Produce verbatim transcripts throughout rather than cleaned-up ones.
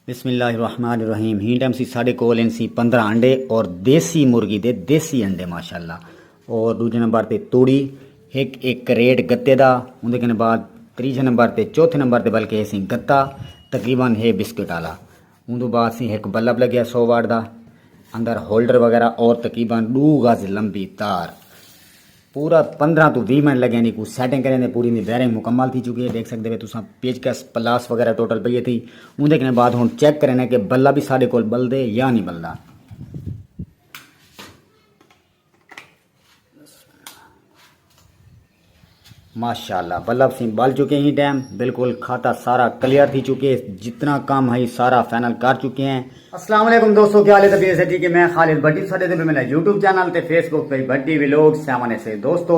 بسم اللہ الرحمن الرحیم۔ ہین ٹائم سی ساڈے کول ہن سی پندرہ انڈے اور دیسی مرغی دے دیسی انڈے ماشاءاللہ۔ اور ڈوجھے نمبر تے توڑی، ہک ایک کریٹ گتے دا، اوندے کنے بعد تریجھے نمبر تے چوتھے نمبر تے بلکہ ہے سی گتا، تقریباً ہے بسکٹ آلا۔ اوندوں بعد سی ہک بلب لگیا سو واٹ دا، اندر ہولڈر وغیرہ اور تقریباً ڈو گز لمبی تار۔ پورا پندرہ توں ویہہ منٹ لگے نے کو سیٹنگ کریں دے، پوری دی بیرنگ مکمل تھی چکی ہے۔ دیکھ سکدے وے تساں پیچکس پلاس وغیرہ ٹوٹل پئی تھی۔ اوندے کنے بعد ہن چیک کریں کہ بلب بھی ساڈے کول بلدے یا نہیں بلدا۔ ماشاءاللہ بلب سی بل چکے ہیں، ٹائم بالکل کھاتا سارا کلیئر تھی چکے، جتنا کام ہے سارا فائنل کر چکے ہیں۔ السلام علیکم دوستو، کیا حال ہے؟ طبیعت سے ٹھیک ہے؟ میں خالد بھٹی، ساڈے تے میرا یوٹیوب چینل تے Facebook page Bhatti vlog seven S A. دوستو،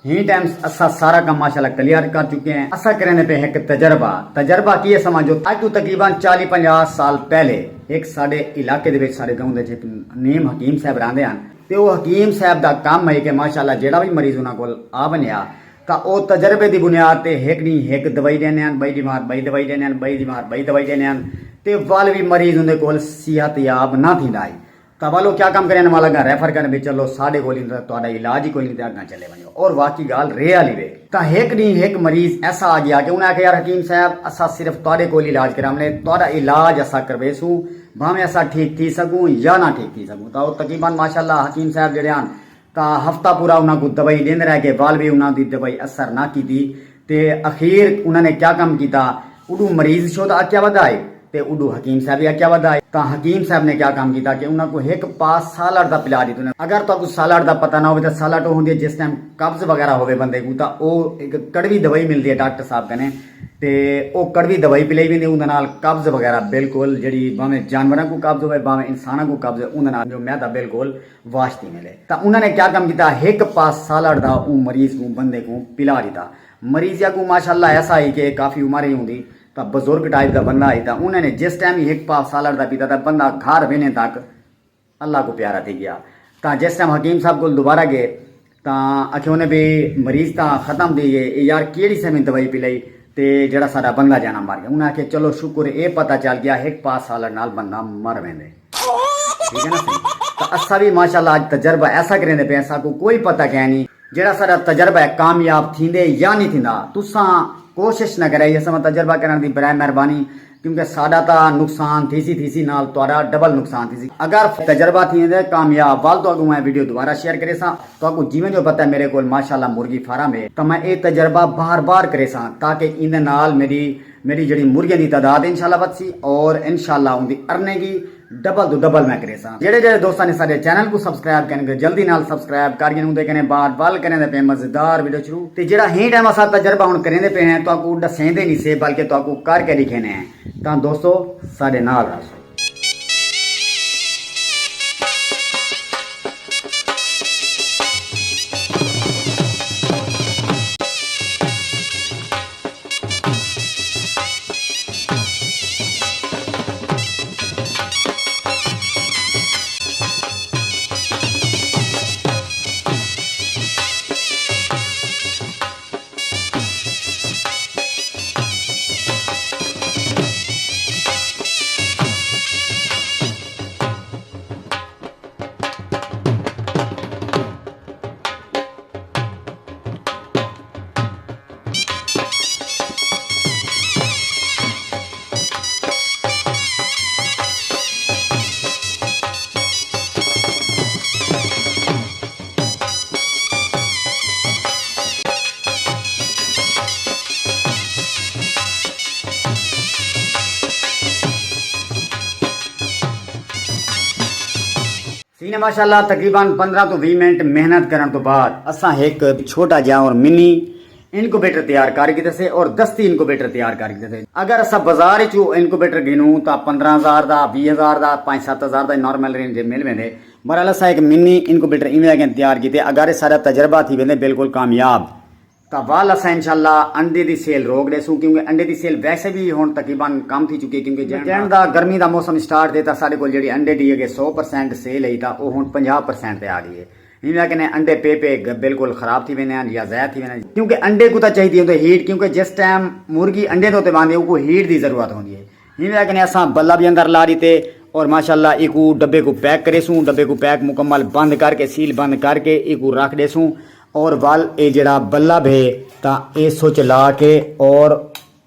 ہی ٹائمز اسا سارا کم ماشاءاللہ کلیئر کر چکے ہیں۔ اسا کرنے پہ ایک تجربہ، تجربہ کی ہے سمجھو، اج تو تقریباً چالی پنجاہ سال پہلے ایک ساڈے علاقے دے وچ، ساڈے گاؤں دے وچ ایک نیم حکیم صاحب رہندے ہیں، تے او حکیم صاحب دا کام ہے کہ ماشاءاللہ جیڑا بھی مریض انہاں کول آ ونجیا، تاں او تجربے دی بنیاد تے ہک ݙینہہ ہک دوائی ݙیندے ہن، ٻئی ݙینہہ بعد ٻئی دوائی ݙیندے ہن، ٻئی ݙینہہ بعد ٻئی دوائی ݙیندے ہن، تے ول وی مریض اوندے کول صحت یاب نہ تھیندا ہئی۔ تاں ول او کیا کم کرن والا گا ریفر کرن بھی چلو ساڈے کول ہی تہاݙا علاج ہی کوئی نہیں تے اڳاں چلے ونڄو۔ اور واقعی ڳالھ ریئل ہی وے۔ تاں ہک ݙینہہ ہک مریض ایسا آ ڳیا کہ انہاں آکھیا، یار حکیم صاحب، اساں صرف تہاݙے کول علاج کراونے، تہاݙا علاج اساں کرویسوں، بھاویں اساں ٹھیک تھی سڳوں یا نہ ٹھیک تھی سڳوں۔ تاں او تقریباً ماشاءاللہ حکیم صاحب جیڑھے ہن، تاں ہفتہ پورا انہاں کوں دوائی ݙیندے رہ ڳئے، ول وی انہاں دی دوائی اثر نہ کیتی۔ تے اخیر انہاں نے کیا کم کیتا، اڈو مریض شو دا اکیا ودا ہے تے اڈو حکیم صاحب بھی اکیا ودا ہے۔ تاں حکیم صاحب نے کیا کم کیتا کہ انہاں کوں ہک پا سالڈ دا پلا ݙتا۔ اگر تہاکوں سالڈ دا پتہ نہ ہووے تاں سالڈ او ہوندی ہے جس ٹائم قبض وغیرہ ہووے بندے کوں، تاں او ہک کڑوی دوائی ملدی ہے ڈاکٹر صاحب کنے، تے او کڑوی دوائی پلائی ویندی، اوندے نال قبض وغیرہ بالکل، جیڑھی بھاویں جانوراں کوں قبض ہووے، بھاویں انساناں کوں قبض ہووے، اوندے نال جو معدہ بالکل واش تھی ویندے۔ تاں انہاں نے کیا کم کیتا، ہک پا سالڈ دا اوں مریض کوں، بندے کوں پلا ݙتا۔ مریض کوں ماشاءاللہ ایسا ہئی کہ کافی عمر ہی ہوندی، تاں بزرگ ٹائپ دا بندہ ہئی، تاں انہاں نے جس ٹائم ہی ہک پا سالڈ دا پیتا تاں بندہ گھر وینے تک اللہ کوں پیارا تھی ڳیا۔ تاں جس ٹائم حکیم صاحب کول دوبارہ ڳئے، تاں آکھیا انہیں بھی مریض تاں ختم تھی ڳئے، اے یار کیڑھی سویں دوائی پلائی تے جیڑھا ساڈا بندہ جانا مر ڳیا۔ انہاں آکھیا چلو شکر اے پتہ چل ڳیا ہک پا سالڈ نال بندہ مر ویندے۔ ٹھیک ہے نا سائیں؟ تاں اساں بھی ماشاءاللہ اج تجربہ ایسا کریندے پئے، اساں کوں کوئی پتہ کائنی جیڑھا ساڈا تجربہ ہے کامیاب تھیندے یا نہیں تھیندا۔ تساں کوشش نہ کرے، اساں تجربہ کرن دی برائے مہربانی، کیونکہ ساڈا تاں نقصان تھیسی، تھیسی نال تہاڈا ڈبل نقصان تھیسی۔ اگر تجربہ تھیندے کامیاب، ول تہاکوں میں ویڈیو دوبارہ شیئر کریساں۔ تہاکوں جیویں جو پتہ ہے میرے کول ماشاءاللہ مرغی فارم ہے، تاں میں اے تجربہ بار بار کریساں تاکہ ایندے نال میری، میری جیڑھی مرغیاں دی تعداد انشاءاللہ ودھسی اور انشاءاللہ اوندی ارننگ ہی ڈبل توں ڈبل میں کریساں۔ جیڑھے جیڑھے دوستاں نے ساڈے چینل کوں سبسکرائب کرن تے جلدی نال سبسکرائب کر گھن، اوندے کنے بعد ول کریندے پئے مزیدار ویڈیو شروع۔ تے جیڑھا ہی ٹائم اساں تجربہ ہن کریندے پئے ہیں، تہاکوں ݙسیندے نہیں سے بلکہ تہاکوں کر کے ݙکھیندے ہیں۔ تاں دوستو ساڈے نال رہسو۔ سینے ماشاءاللہ تقریباً پندرہ توں ویہہ منٹ محنت کرن توں بعد اساں ہک چھوٹا جیہا اور منی انکوبیٹر تیار کر گھدے سے اور دستی انکوبیٹر تیار کر گھدے سے۔ اگر اساں بازار وچوں انکوبیٹر گھنوں تاں پندرہ ہزار دا، ویہہ ہزار دا، پنج ست ہزار دا نارمل رینج مل ویندے۔ بہرحال اساں ہک منی انکوبیٹر ایویں اگیں تیار کیتے، اگر اے سارا تجربہ تھی ویندے بالکل کامیاب۔ تاں ول اساں انشاءاللہ انڈے دی سیل روک ݙیسوں، کیونکہ انڈے دی سیل ویسے بھی ہݨ تقریباً کم تھی چکی ہے، کیونکہ جݨ جݨ دا گرمی دا موسم سٹارٹ تھئے تاں ساݙے کول جیڑھی انڈے دی اڳے سو پرسنٹ سیل ہئی تاں او ہݨ پنجاہ پرسنٹ تے آ ڳئی ہے۔ ایویں کنے انڈے پے پے گ-، بالکل خراب تھی ویندے ہن یا ضائع تھی ویندے ہن، کیونکہ انڈے کوں تاں چاہیدی ہوندی ہیٹ، کیونکہ جس ٹائم مرغی انڈے دے اتے واندی ہے اوکوں ہیٹ دی ضرورت ہوندی ہے۔ ایویں کنے اساں بلب بھی اندر لا ݙتے، اور ماشاءاللہ ایکو ڈبے کو پیک کریسوں۔ ڈبے کو پیک مکمل بند کر کے، سیل بند کر کے ایکو رکھ ݙیسوں۔ اور ول اے جڑا بلب ہے تاں اے سوئچ لا کے اور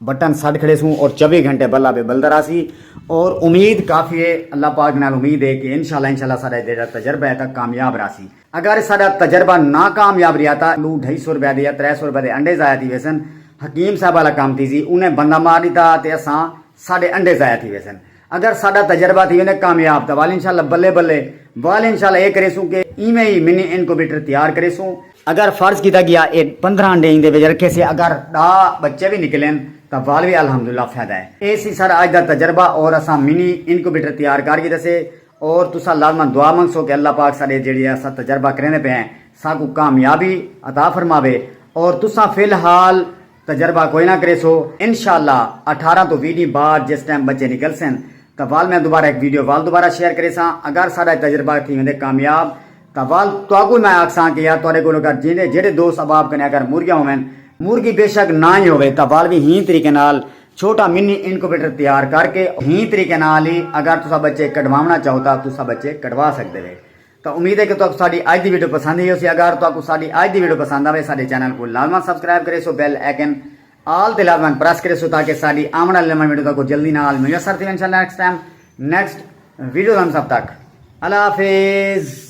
بٹن سٹ کھڑیسوں اور چوبی گھنٹے بلب ہے بلدا راہسی۔ اور امید کافی ہے، اللہ پاک نال امید ہے کہ انشاءاللہ، انشاءاللہ ساݙا جڑا تجربہ ہے تاں کامیاب راہسی۔ اگر ساݙا تجربہ ناکامیاب رہیا تاں ݙو ڈھائی سو روپے دے یا ترے سو روپے دے انڈے ضائع تھی ویسن۔ حکیم صاحب والا کام تھیسی، انہیں بندہ مار ݙتا تے اساں ساݙے انڈے ضائع تھی ویسن۔ اگر ساݙا تجربہ تھی ویندے کامیاب تاں ول انشاءاللہ بلے بلے، ول انشاءاللہ اے کریسوں کہ ایویں ہی منی انکوبیٹر تیار کریسوں۔ اگر فرض کیتا گیا اے پندرہ انڈے ایندے وچ رکھیسے، اگر ݙاہ بچے بھی نکلن تاں ول بھی الحمدللہ فائدہ ہے۔ اے سی ساݙا اڄ دا تجربہ، اور اساں منی انکوبیٹر تیار کر کے دسے۔ اور تساں لازماً دعا منگسو کہ اللہ پاک ساݙے جڑے اساں تجربہ کریندے پئے ہیں، ساکوں کامیابی عطا فرماوے۔ اور تساں فی الحال تجربہ کوئی نہ کریسو۔ انشاءاللہ اٹھارہ توں ویہہ ݙینھ بعد جس ٹائم بچے نکلسن تاں ول میں دوبارہ ایک ویڈیو ول دوبارہ شیئر کریساں۔ اگر ساݙا تجربہ تھی ویندے کامیاب تاں ول تہاکوں میں آکھساں کہ یار تہاݙے کول اگر جیندے جڑے دوست احباب کنے اگر مرغیاں ہوون، مرغی بے شک نہ ہی ہووے تاں ول بھی ہی طریقے نال چھوٹا منی انکوبیٹر تیار کر کے ہی طریقے نال ہی اگر تساں بچے کڈواوݨا چاہو تاں تساں بچے کڈوا سڳدے وے۔ تاں امید ہے کہ تہاکوں ساݙی اڄ دی ویڈیو پسند ہی ہوسی۔ اگر تہاکوں ساݙی اڄ دی ویڈیو پسند آوے، ساݙے چینل کوں لازماً سبسکرائب کریسو، بیل آئیکن آل تے لازماً پریس کریسو تاکہ ساݙی آوݨ والی نواں ویڈیو تہاکوں جلدی نال میسر تھی۔ انشاءاللہ نیکسٹ ٹائم، نیکسٹ ویڈیو تک، سب تک اللہ حافظ۔